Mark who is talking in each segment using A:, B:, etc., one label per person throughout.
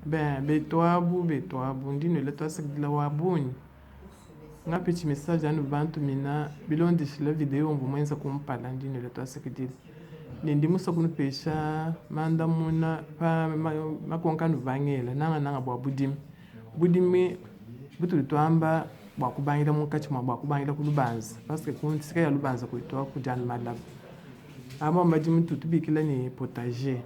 A: Ben, betuabu betuabu, ndi nuela tuasakidila wa bungi. Ngapetshi message anu bantumina bilondeshila video mvua muenza kumpala, ndi nuela tuasakidila. Ne ndi musua kunupesha mandamuna pa makonka anuvua bangela, nangananga bua budimi. Budimi butudi tuamba bua kubangila munkatshi mua bua kubangila ku lubanza parce que ku nseka ya lubanza kuetu aku kudi anu malaba. Aba madimi tutu tubikila ne potager.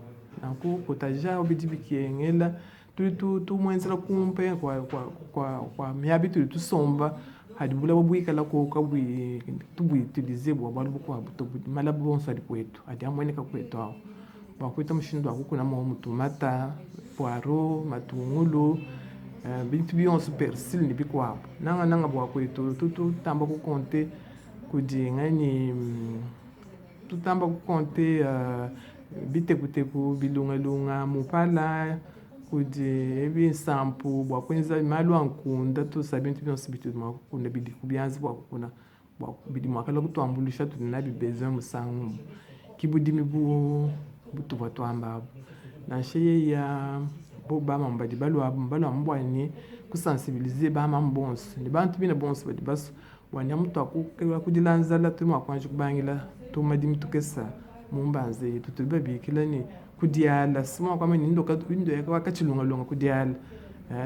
A: Nanku potager awu bidi bikengela tudi tumuenzela ku mpenga kua kua kua kua miaba itudi tusomba padi bulaba buikala koku kabuyi tubu utiliser bua bualu bukuabu to. Malaba onso adi kuetu adi amueneka kuetu awu bua kupeta mushindu wa kukuna momu tumata, poireau, matungulu, bintu bionso persil ne bikuabu. Nangananga bua kuetu tutu tutamba ku compter kudi nganyi tutamba ku compter bitekuteku, bilungalunga, mupala kudi ebi nsampu bua kuenza malu a nkunda tusa bintu bionso bitudi mua kukuna bidi ku bianza bua kukuna bua bidi mua kulua kutuambuluisha tudi nabi besoin musangu umue. Ke budimi bu butuvua tuamba abu. Nansha yeya bo ba mamu badi balua abu mbalua amu bua ne ku sensibiliser ba mamu bonso ne bantu bine bonso badi basue bua ne amu tuakudila nzala tudi mua kuanji kubangila tu madimi tukesa mu mbanza yetu tudi babikila ne kudiala si mua kuamba ne ndoka wa katshilungalunga kudiala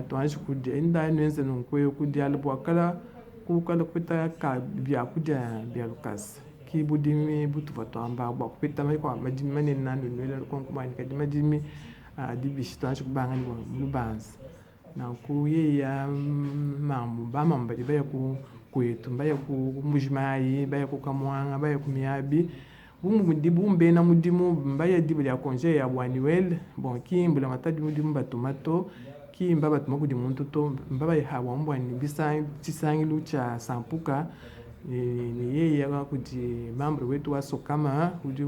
A: tuanji kudia inda nuenze nunku eu kudiala bua kala kukala kupeta ka biakudia bia lukasa ki budimi butuvua tuamba bua kupeta madimi manene nuela lukonko bua ne kadi madimi a dibishi tuanji kubanga ne lubanza. Nanku yeya mamu ba mamu badi baya ku kuetu mbaya ku Mbuji Mayi, baya ku Kamuanga, baya ku Miabi bu mudibu bena mudimu mbaya diba dia konje yabu annuel bon ki mbulamatadi udi mubatuma to ki mbabatuma kudi muntu to mbabaya abu bua tshisangilu tshia Sampuka ne yeya kudi membre wetu wa Sokama udi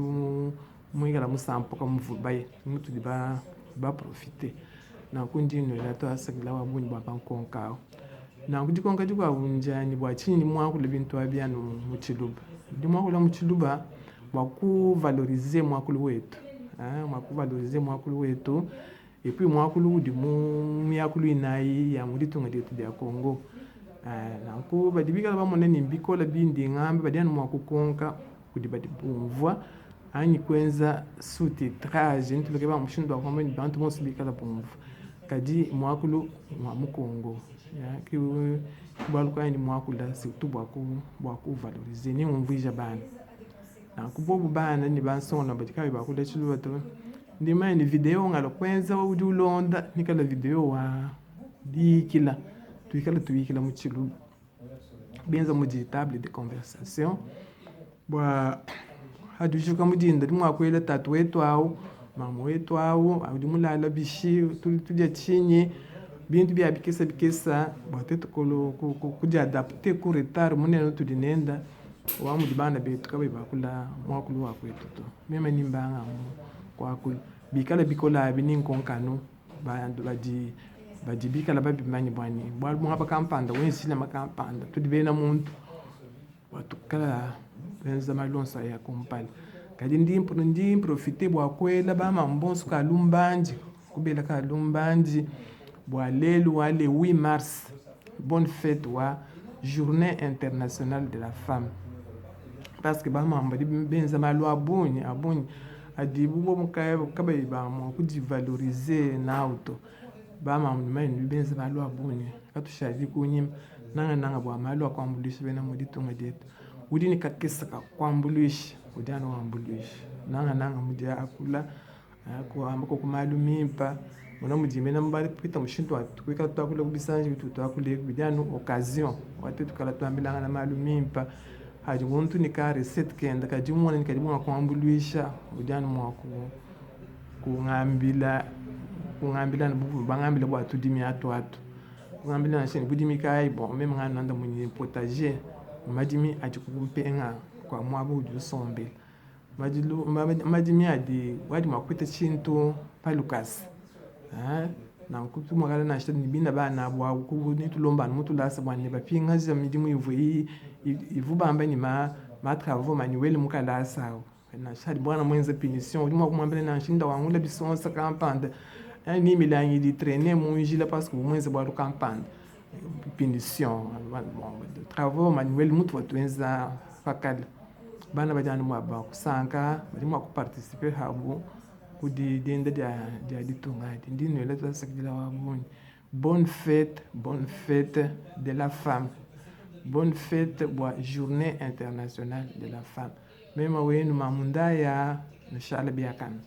A: muikala musampuka muvubaye mutudi ba ba profite. Nanku ndi nnuela tuasakidila wa bungi bua kankonka awu. Nanku dikonka dikuabu ndia ne, bua tshinyi ndi muakule bintu abi anu mu tshiluba? Ndi muakula mu tshiluba bua ku valoriser muakulu wetu, bua ku valoriser muakulu wetu et puis muakulu udi mu miakulu inayi ya mu ditunga dietu dia Congo. Nanku badi bikala bamona ne mbikole bindi ngamba badi anu mua kukonka kudi badi bumvua anyi kuenza sous-titrage ntulukeba mushindu wa kuamba ne bantu bonso bikala bumvua kadi muakulu ngua mu Congo ke bualu kayi ndi muakula surtout bua ku bua ku valoriser ne ngumvuija bana. Nanku bobu bana ne bansonga badi kabayi bakula tshiluba to ndi mumanye ne video ungalua kuenza udi ulonda nikala video wa diyikila tuikale tuyikila mu tshiluba. Benza mudi table de conversation bua hadijuka mu dinda udi mua kuela tatu wetu au, mamu wetu au, udi mulala bishi, tudi tudia tshinyi, bintu bia bikesa bikesa bua tuetu kudi adapter ku retard munene utudi nenda wa mudi bana betu kabayi bakula muakulu wa kuetu to. Meme ni mbanga amu kuakula bikala bikola abi ni nkonka anu. Bantu badi badi bikala babimanye bua ne bualu muaba kampanda wenza tshilema kampanda tudi bena muntu bua tuikala tuenza malu onso aya kumpala. Kadi ndi ndi mprofite bua kuela ba mamu bonso kalumbandi kubela kalumbandi bua lelu wa le 8 mars bonne fete wa journee internationale de la femme parce que ba mamu badi benza malu a bungi a bungi. Adibu bobu nkayabu kabayi ba mua kudivalorize nawu to. Bamamu ne meme benze malu a bungi, katushadi kunyima, nangananga bua malu a kuambuluisha bena mu ditunga dietu. Udi ne kakese ka kuambuluisha, udi anu wambuluisha, nangananga mu diakula, kuamba koku malu mimpe. Mona mudi bena bapeta mushindu wa kuikala tuakula ku bisanji bitudi tuakula ebi, bidi anu occasion wa tuetu kuikala tuambilangana malu mimpe. Padi muntu ne ka recette kende kadi mumone ne kadi mua kuambuluisha, udi anu mua kungambila kungambila anu bu bangambila bua tudimi atu atu. Kungambila nansha ne budimi kayi bon meme ngandamunyi ne potager, madimi adi ku mpenga kua muaba uudi usombela. Madilu madimi adi adi mua kupeta tshintu pa lukasa nanku tudi mua kuikala nansha ne bina bana abu abu ne tulomba anu mu tulasa bua ne bapingaja midimu ivua ivuabu bamba ne ma travaux manuels mu kalasa awu. Nansha padi muana muenze punition udi mua kumuambila nansha nda wangula bisonsa kampanda. Anyi ni milangi idi traîner mu njila parce que uvua muenze bualu kampanda, punition, bon travaux manuels mutuvua tuenza pa kale. Bana badi anu mua kusanka, badi mua kuparticiper pabu ku dienda dia ditunga adi. Ndi nnuela tuasakidila wa bungi. Bonne fete, bonne fete de la femme. Bonne fete bua journee internationale de la femme. Mema wenu Mamu Ndaya, nushale biakane.